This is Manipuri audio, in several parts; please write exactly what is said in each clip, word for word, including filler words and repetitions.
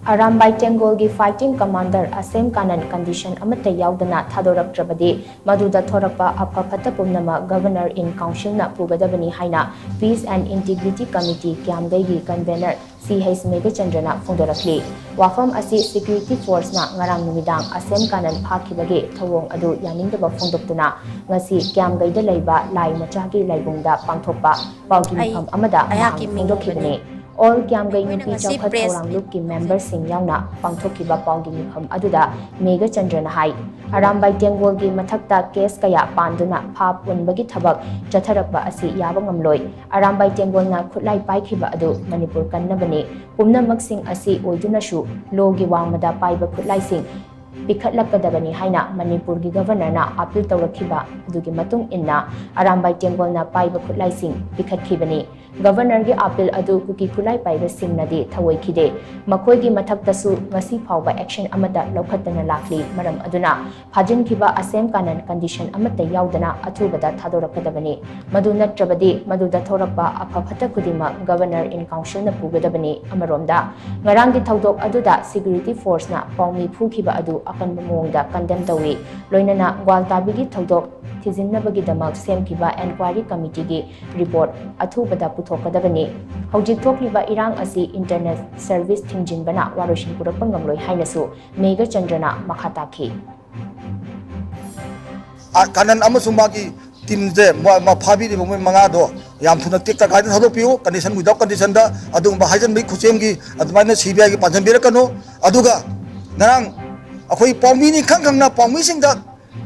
Arambai ꯇꯦꯡꯒꯣꯜꯒꯤ fighting commander ꯑꯁꯦꯝ Kanan condition ꯑꯃꯠꯇ ꯌꯥꯎꯗꯅ ꯊꯥꯗꯣꯔꯛꯇ꯭ꯔꯕꯗꯤ ꯃꯗꯨꯗ ꯊꯣꯔꯛꯄ ꯑꯐ ꯐꯠꯇ ꯄꯨꯝꯅꯃꯛ Governor in Councilꯅ ꯄꯨꯒꯗꯕꯅꯤ ꯍꯥꯏꯅ Peace and Integrity Committee ꯀ꯭ꯌꯥꯝꯒꯩꯒꯤ convener C H ꯃꯦꯘꯆꯟꯗ꯭ꯔꯅ ꯐꯣꯡꯗꯣꯔꯛꯂꯤ꯫ ꯋꯥꯐꯝ ꯑꯁꯤ security forceꯅ ꯉꯔꯥꯡ ꯅꯨꯃꯤꯗꯥꯡ ꯑꯁꯦꯝ ꯀꯥꯅꯟ ꯐꯥꯈꯤꯕꯒꯤ ꯊꯧꯑꯣꯡ ꯑꯗꯨ ꯌꯥꯅꯤꯡꯗꯕ ꯐꯣꯡꯗꯣꯛꯇꯨꯅ ꯉꯁꯤ ꯀ꯭ꯌꯥꯝꯒꯩꯗ ꯂꯩꯕ ꯂꯥꯏ ꯃꯆꯥꯒꯤ ꯂꯥꯏꯕꯨꯡꯗ ꯄꯥꯡꯊꯣꯛꯄ ꯄꯥꯎꯒꯤ ꯃꯤꯐꯝ ꯑꯃꯗ ꯃꯍꯥꯛꯅ ꯐꯣꯡꯗꯣꯛꯈꯤꯕꯅꯤ꯫ All ꯀ꯭ꯌꯥꯝꯒꯩ ꯅꯨꯄꯤ ꯆꯥꯎꯈꯠ ꯊꯧꯔꯥꯡ ꯂꯨꯞꯀꯤ memberꯁꯤꯡ ꯌꯥꯎꯅ ꯄꯥꯡꯊꯣꯛꯈꯤꯕ ꯄꯥꯎꯒꯤ ꯃꯤꯐꯝ ꯑꯗꯨꯗ ꯃꯦꯘꯆꯟꯗ꯭ꯔꯅ ꯍꯥꯏ, ꯑꯔꯥꯝꯕꯥꯏ ꯇꯦꯡꯒꯣꯜꯒꯤ ꯃꯊꯛꯇ case ꯀꯌꯥ ꯄꯥꯟꯗꯨꯅ ꯐꯥꯞ ꯎꯟꯕꯒꯤ ꯊꯕꯛ ꯆꯠꯊꯔꯛꯄ ꯑꯁꯤ ꯌꯥꯕ ꯉꯝꯂꯣꯏ꯫ ꯑꯔꯥꯝꯕꯥꯏ ꯇꯦꯡꯒꯣꯜꯅ ꯈꯨꯠꯂꯥꯏ ꯄꯥꯏꯈꯤꯕ ꯑꯗꯨ ꯃꯅꯤꯄꯨꯔ ꯀꯟꯅꯕꯅꯤ꯫ ꯄꯨꯝꯅꯃꯛꯁꯤꯡ ꯑꯁꯤ ꯑꯣꯏꯗꯨꯅꯁꯨ lawꯒꯤ ꯋꯥꯡꯃꯗ ꯄꯥꯏꯕ ꯈꯨꯠꯂꯥꯏꯁꯤꯡ ꯄꯤꯈꯠꯂꯛꯀꯗꯕꯅꯤ ꯍꯥꯏꯅ ꯃꯅꯤꯄꯨꯔꯒꯤ Governorꯅ appeal ꯇꯧꯔꯛꯈꯤꯕ ꯑꯗꯨꯒꯤ ꯃꯇꯨꯡ ꯏꯟꯅ ꯑꯔꯥꯝꯕꯥꯏ ꯇꯦꯡꯒꯣꯜꯅ ꯄꯥꯏꯕ ꯈꯨꯠꯂꯥꯏꯁꯤꯡ ꯄꯤꯈꯠꯈꯤꯕꯅꯤ꯫ Governorꯒꯤ appeal ꯑꯗꯨ ꯀꯨꯀꯤ ꯈꯨꯠꯂꯥꯏ ꯄꯥꯏꯕꯁꯤꯡꯅꯗꯤ ꯊꯧꯑꯣꯏꯈꯤꯗꯦ꯫ ꯃꯈꯣꯏꯒꯤ ꯃꯊꯛꯇꯁꯨ ꯉꯁꯤ ꯐꯥꯎꯕ action ꯑꯃꯠꯇ ꯂꯧꯈꯠꯇꯅ ꯂꯥꯛꯂꯤ꯫ ꯃꯔꯝ ꯑꯗꯨꯅ ꯐꯥꯖꯤꯟꯈꯤꯕ ꯑꯁꯦꯝ ꯀꯥꯅꯟ condition ꯑꯃꯠꯇ ꯌꯥꯎꯗꯅ ꯑꯊꯨꯕꯗ ꯊꯥꯗꯣꯔꯛꯀꯗꯕꯅꯤ꯫ ꯃꯗꯨ ꯅꯠꯇ꯭ꯔꯕꯗꯤ ꯃꯗꯨꯗ ꯊꯣꯔꯛꯄ ꯑꯐ ꯐꯠꯇ ꯈꯨꯗꯤꯡꯃꯛ Governor in Councilꯅ ꯄꯨꯒꯗꯕꯅꯤ꯫ ꯑꯃꯔꯣꯝꯗ, ꯉꯔꯥꯡꯒꯤ ꯊꯧꯗꯣꯛ ꯑꯗꯨꯗ security forceꯅ ꯄꯥꯎꯃꯤ ꯐꯨꯈꯤꯕ ꯑꯗꯨ ꯑꯀꯟꯕ ꯃꯑꯣꯡꯗ condemn ꯇꯧꯏ꯫ ꯂꯣꯏꯅꯅ ꯒ꯭ꯋꯥꯜꯇꯥꯕꯤꯒꯤ ꯊꯧꯗꯣꯛ ꯊꯤꯖꯤꯟꯅꯕꯒꯤꯗꯃꯛ ꯁꯦꯝꯈꯤꯕ enquiry committeeꯒꯤ report ꯑꯊꯨꯕꯗ ꯄꯨꯊꯣꯛꯀꯗꯕꯅꯤ꯫ ꯍꯧꯖꯤꯛ ꯊꯣꯛꯂꯤꯕ ꯏꯔꯥꯡ ꯑꯁꯤ internet service ꯊꯤꯡꯖꯤꯟꯕꯅ ꯋꯥꯔꯣꯏꯁꯤꯟ ꯄꯨꯔꯛꯄ ꯉꯝꯂꯣꯏ ꯍꯥꯏꯅꯁꯨ ꯃꯦꯘꯆꯟꯗ꯭ꯔꯅ ꯃꯈꯥ ꯇꯥꯈꯤ꯫ ꯑꯥꯔ ꯀꯥꯅꯟ ꯑꯃꯁꯨꯡ ꯃꯥꯒꯤ teamꯁꯦ ꯃ- ꯃ- ꯐꯥꯕꯤꯔꯤꯕ ꯃꯣꯏ ꯃꯉꯥꯗꯣ ꯌꯥꯝ ꯊꯨꯅ ꯇꯦꯛꯇ ꯀꯥꯏꯗ ꯊꯥꯗꯣꯛꯄꯤꯌꯨ꯫ Condition, without conditionꯗ ꯑꯗꯨꯒꯨꯝꯕ ꯍꯥꯏꯖꯟꯕꯒꯤ ꯈꯨꯠꯁꯦꯝꯒꯤ ꯑꯗꯨꯃꯥꯏꯅ CBIꯒꯤ ꯄꯥꯟꯁꯤꯟꯕꯤꯔꯛꯀꯅꯨ꯫ ꯑꯗꯨꯒ ꯉꯔꯥꯡ ꯑꯩꯈꯣꯏ ꯄꯥꯎꯃꯤꯅꯤ ꯈꯪ ꯈꯪꯅ ꯄꯥꯎꯃꯤꯁꯤꯡꯗ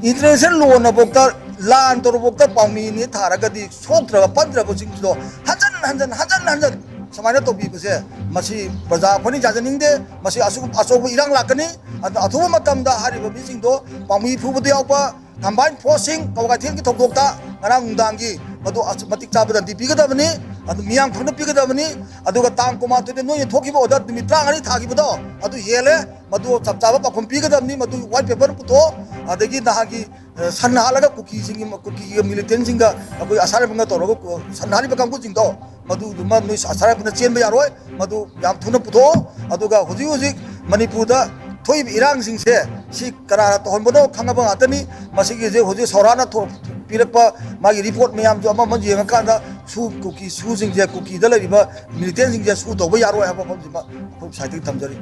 international lawꯅꯐꯥꯎꯗ ꯂꯥꯟ ꯇꯧꯔꯐꯥꯎꯗ ꯄꯥꯎꯃꯤꯅꯤ ꯊꯥꯔꯒꯗꯤ ꯁꯣꯛꯇ꯭ꯔꯕ ꯄꯟꯗ꯭ꯔꯕꯁꯤꯡꯗꯣ ꯍꯟꯖꯟ ꯍꯟꯖꯟ ꯍꯟꯖꯟ ꯍꯟꯖꯟ ꯁꯨꯃꯥꯏꯅ ꯇꯧꯕꯤꯕꯁꯦ ꯃꯁꯤ ꯄ꯭ꯔꯖꯥ ꯑꯩꯈꯣꯏꯅ ꯌꯥꯖꯅꯤꯡꯗꯦ꯫ ꯃꯁꯤ ꯑꯁꯨꯝ ꯑꯆꯧꯕ ꯏꯔꯥꯡ ꯂꯥꯛꯀꯅꯤ꯫ ꯑꯗꯨꯅ ꯑꯊꯨꯕ ꯃꯇꯝꯗ ꯍꯥꯏꯔꯤꯕ ꯃꯤꯁꯤꯡꯗꯣ ꯄꯥꯎꯃꯤ ꯐꯨꯕꯗ ꯌꯥꯎꯕ combined forceꯁꯤꯡ ꯀꯋꯥ ꯀꯩꯊꯦꯜꯒꯤ ꯊꯧꯗꯣꯛꯇ ꯉꯔꯥꯡ ꯅꯨꯡꯗꯥꯡꯒꯤ ꯃꯗꯨ ꯑꯁꯨ- ꯃꯇꯤꯛ ꯆꯥꯕ ꯗꯟꯗꯤ ꯄꯤꯒꯗꯕꯅꯤ꯫ ꯑꯗꯨ ꯃꯤꯌꯥꯝ ꯈꯪꯅ ꯄꯤꯒꯗꯕꯅꯤ꯫ ꯑꯗꯨꯒ ꯇꯥꯡ ꯀꯨꯟꯃꯥꯊꯣꯏꯗ ꯅꯣꯏꯅ ꯊꯣꯛꯈꯤꯕ order ꯅꯨꯃꯤꯠ ꯇꯔꯥꯃꯉꯥꯅꯤ ꯊꯥꯒꯤꯕꯗꯣ ꯑꯗꯨ ꯍꯦꯜꯂꯦ꯫ ꯃꯗꯨ ꯆꯞ ꯆꯥꯕ ꯄꯥꯎꯈꯨꯝ ꯄꯤꯒꯗꯕꯅꯤ꯫ ꯃꯗꯨ white paper ꯄꯨꯊꯣꯛꯑꯣ꯫ ꯑꯗꯒꯤ ꯅꯍꯥꯟꯒꯤ, ꯑ, ꯁꯟ ꯍꯥꯠꯂꯒ ꯀꯨꯀꯤꯁꯤꯡꯒꯤ, ꯀꯨꯀꯤꯒ militantꯁꯤꯡꯒ ꯑꯩꯈꯣꯏ ꯑꯁꯥꯝ ꯔꯥꯏꯐꯜꯒ ꯇꯧꯔꯒ ꯀꯨ-, ꯁꯟ ꯍꯥꯠꯂꯤꯕ ꯀꯥꯡꯕꯨꯁꯤꯡꯗꯣ, ꯃꯗꯨꯗꯨꯃ ꯅꯣꯏ ꯑꯁꯥꯝ ꯔꯥꯏꯐꯜꯅ ꯆꯦꯟꯕ ꯌꯥꯔꯣꯏ꯫ ꯃꯗꯨ ꯌꯥꯝ ꯊꯨꯅ ꯄꯨꯊꯣꯛꯑꯣ꯫ ꯑꯗꯨꯒ ꯍꯧꯖꯤꯛ ꯍꯧꯖꯤꯛ ꯃꯅꯤꯄꯨꯔꯗ ꯊꯣꯛꯏꯕ ꯏꯔꯥꯡꯁꯤꯡꯁꯦ ꯁꯤ ꯀꯅꯥꯅ ꯇꯧꯍꯟꯕꯅꯣ ꯈꯪꯉꯕ ꯉꯥꯛꯇꯅꯤ꯫ ꯃꯁꯤꯒꯤꯁꯦ ꯍꯧꯖꯤꯛ ꯁꯣꯔꯥꯅ ꯊꯣ-, ꯄꯤꯔꯛꯄ ꯃꯥꯒꯤ report ꯃꯌꯥꯝꯁꯨ ꯑꯃ ꯑꯃ ꯌꯦꯡꯉꯀꯥꯟꯗ ꯁꯨ, ꯀꯨꯀꯤ ꯁꯨꯁꯤꯡꯁꯦ, ꯀꯨꯀꯤꯗ ꯂꯩꯔꯤꯕ militantꯁꯤꯡꯁꯦ ꯁꯨ ꯇꯧꯕ ꯌꯥꯔꯣꯏ ꯍꯥꯏꯕ ꯋꯥꯐꯝꯁꯤꯃ ꯑꯩꯈꯣꯏ ꯁꯥꯏꯠꯇꯒꯤ ꯊꯝꯖꯔꯤ꯫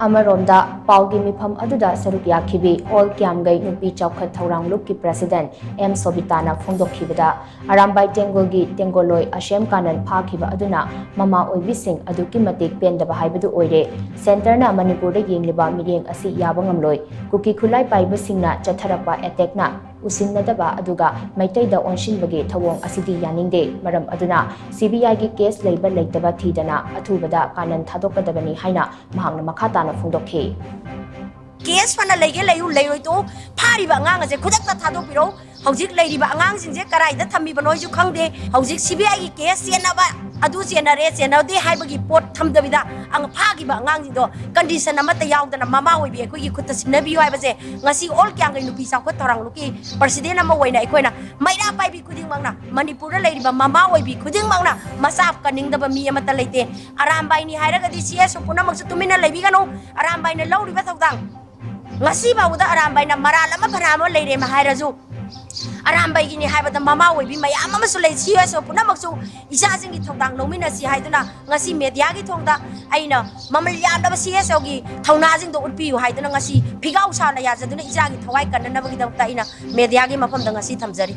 ꯑꯃꯔꯣꯝꯗ, ꯄꯥꯎꯒꯤ ꯃꯤꯐꯝ ꯑꯗꯨꯗ ꯁꯔꯨꯛ ꯌꯥꯈꯤꯕꯤ ꯑꯣꯜ ꯀ꯭ꯌꯥꯝꯒꯩ ꯅꯨꯄꯤ ꯆꯥꯎꯈꯠ ꯊꯧꯔꯥꯡ ꯂꯨꯞꯀꯤ president ꯑꯦꯝ ꯁꯣꯕꯤꯇꯥꯅ ꯐꯣꯡꯗꯣꯛꯈꯤꯕꯗ, ꯑꯔꯥꯝꯕꯥꯏ ꯇꯦꯡꯒꯣꯜꯒꯤ ꯇꯦꯡꯒꯣꯜꯂꯣꯏ ꯑꯁꯦꯝ ꯀꯥꯅꯟ ꯐꯥꯈꯤꯕ ꯑꯗꯨꯅ ꯃꯃꯥ ꯑꯣꯏꯕꯤꯁꯤꯡ ꯑꯗꯨꯛꯀꯤ ꯃꯇꯤꯛ ꯄꯦꯟꯗꯕ ꯍꯥꯏꯕꯗꯨ ꯑꯣꯏꯔꯦ꯫ Centreꯅ ꯃꯅꯤꯄꯨꯔꯗ ꯌꯦꯡꯂꯤꯕ ꯃꯤꯠꯌꯦꯡ ꯑꯁꯤ ꯌꯥꯕ ꯉꯝꯂꯣꯏ꯫ ꯀꯨꯀꯤ ꯈꯨꯠꯂꯥꯏ ꯄꯥꯏꯕꯁꯤꯡꯅ ꯆꯠꯊꯔꯛꯄ attackꯅ ꯎꯁꯤꯟꯅꯗꯕ ꯑꯗꯨꯒ ꯃꯩꯇꯩꯗ ꯑꯣꯟꯁꯤꯟꯕꯒꯤ ꯊꯧꯑꯣꯡ ꯑꯁꯤꯗꯤ ꯌꯥꯅꯤꯡꯗꯦ꯫ ꯃꯔꯝ ꯑꯗꯨꯅ CBIꯒꯤ case ꯂꯩꯕ ꯂꯩꯇꯕ ꯊꯤꯗꯅ ꯑꯊꯨꯕꯗ ꯀꯥꯅꯟ ꯊꯥꯗꯣꯛꯀꯗꯕꯅꯤ ꯍꯥꯏꯅ ꯃꯍꯥꯛꯅ ꯃꯈꯥ ꯇꯥꯅ ꯐꯣꯡꯗꯣꯛꯈꯤ꯫ Case ꯐꯅ ꯂꯩꯒꯦ ꯂꯩꯌꯨ, ꯂꯩꯔꯣꯏ ꯇꯣꯛꯎ, ꯐꯥꯔꯤꯕ ꯑꯉꯥꯡ ꯑꯁꯦ ꯈꯨꯗꯛꯇ ꯊꯥꯗꯣꯛꯄꯤꯔꯛꯎ꯫ ꯍꯧꯖꯤꯛ ꯂꯩꯔꯤꯕ ꯑꯉꯥꯡꯁꯤꯡꯁꯦ ꯀꯔꯥꯏꯗ ꯊꯝꯃꯤꯕꯅꯣ ꯑꯩꯁꯨ ꯈꯪꯗꯦ꯫ ꯍꯧꯖꯤꯛ CBIꯒꯤ case ꯆꯦꯟꯅꯕ, ꯑꯗꯨ ꯆꯦꯟꯅꯔꯦ, ꯆꯦꯟꯅꯗꯦ ꯍꯥꯏꯕꯒꯤ ꯄꯣꯠ ꯊꯝꯗꯕꯤꯗ, ꯑꯉ-, ꯐꯥꯈꯤꯕ ꯑꯉꯥꯡꯁꯤꯡꯗꯣ condition ꯑꯃꯠꯇ ꯌꯥꯎꯗꯅ ꯃꯃꯥ ꯑꯣꯏꯕꯤ ꯑꯩꯈꯣꯏꯒꯤ ꯈꯨꯠꯇ ꯁꯤꯟꯅꯕꯤꯌꯨ ꯍꯥꯏꯕꯁꯦ ꯉꯁꯤ ꯑꯣꯜ ꯀ꯭ꯌꯥꯝꯒꯩ ꯅꯨꯄꯤ ꯆꯥꯎꯈꯠ ꯊꯧꯔꯥꯡ ꯂꯨꯞꯀꯤ president ꯑꯃ ꯑꯣꯏꯅ ꯑꯩꯈꯣꯏꯅ ꯃꯩꯔꯥ ꯄꯥꯏꯕꯤ ꯈꯨꯗꯤꯡꯃꯛꯅ, ꯃꯅꯤꯄꯨꯔꯗ ꯂꯩꯔꯤꯕ ꯃꯃꯥ ꯑꯣꯏꯕꯤ ꯈꯨꯗꯤꯡꯃꯛꯅ ꯃꯆꯥ ꯀꯟꯅꯤꯡꯗꯕ ꯃꯤ ꯑꯃꯠꯇ ꯂꯩꯇꯦ꯫ ꯑꯔꯥꯝꯕꯥꯏꯅꯤ ꯍꯥꯏꯔꯒꯗꯤ CSO ꯄꯨꯝꯅꯃꯛꯁꯨ ꯇꯨꯃꯤꯟꯅ ꯂꯩꯕꯤꯒꯅꯨ꯫ ꯑꯔꯥꯝꯕꯥꯏꯅ ꯂꯧꯔꯤꯕ ꯊꯧꯗꯥꯡ ꯉꯁꯤ ꯐꯥꯎꯕꯗ ꯑꯔꯥꯝꯕꯥꯏꯅ ꯃꯔꯥꯜ ꯑꯃ ꯐꯅꯥ ꯑꯃ ꯂꯩꯔꯦ ꯍꯥꯏꯔꯁꯨ, ꯑꯔꯥꯝꯕꯥꯏꯒꯤꯅꯤ ꯍꯥꯏꯕꯗ ꯃꯃꯥ ꯑꯣꯏꯕꯤ ꯃꯌꯥꯝ ꯑꯃꯁꯨ ꯂꯩ꯫ CSO ꯄꯨꯝꯅꯃꯛꯁꯨ ꯏꯆꯥꯁꯤꯡꯒꯤ ꯊꯧꯗꯥꯡ ꯂꯧꯃꯤꯟꯅꯁꯤ ꯍꯥꯏꯗꯨꯅ ꯉꯁꯤ mediaꯒꯤ ꯊꯣꯡꯗ ꯑꯩꯅ ꯃꯃꯜ ꯌꯥꯝꯂꯕ CSOꯒꯤ ꯊꯧꯅꯥꯁꯤꯡꯗꯣ ꯎꯠꯄꯤꯌꯨ ꯍꯥꯏꯗꯨꯅ ꯉꯁꯤ ꯐꯤꯒꯥꯎ ꯁꯥꯅ ꯌꯥꯖꯗꯨꯅ ꯏꯆꯥꯒꯤ ꯊꯋꯥꯏ ꯀꯟꯅꯅꯕꯒꯤꯗꯃꯛꯇ ꯑꯩꯅ mediaꯒꯤ ꯃꯐꯝꯗ ꯉꯁꯤ ꯊꯝꯖꯔꯤ꯫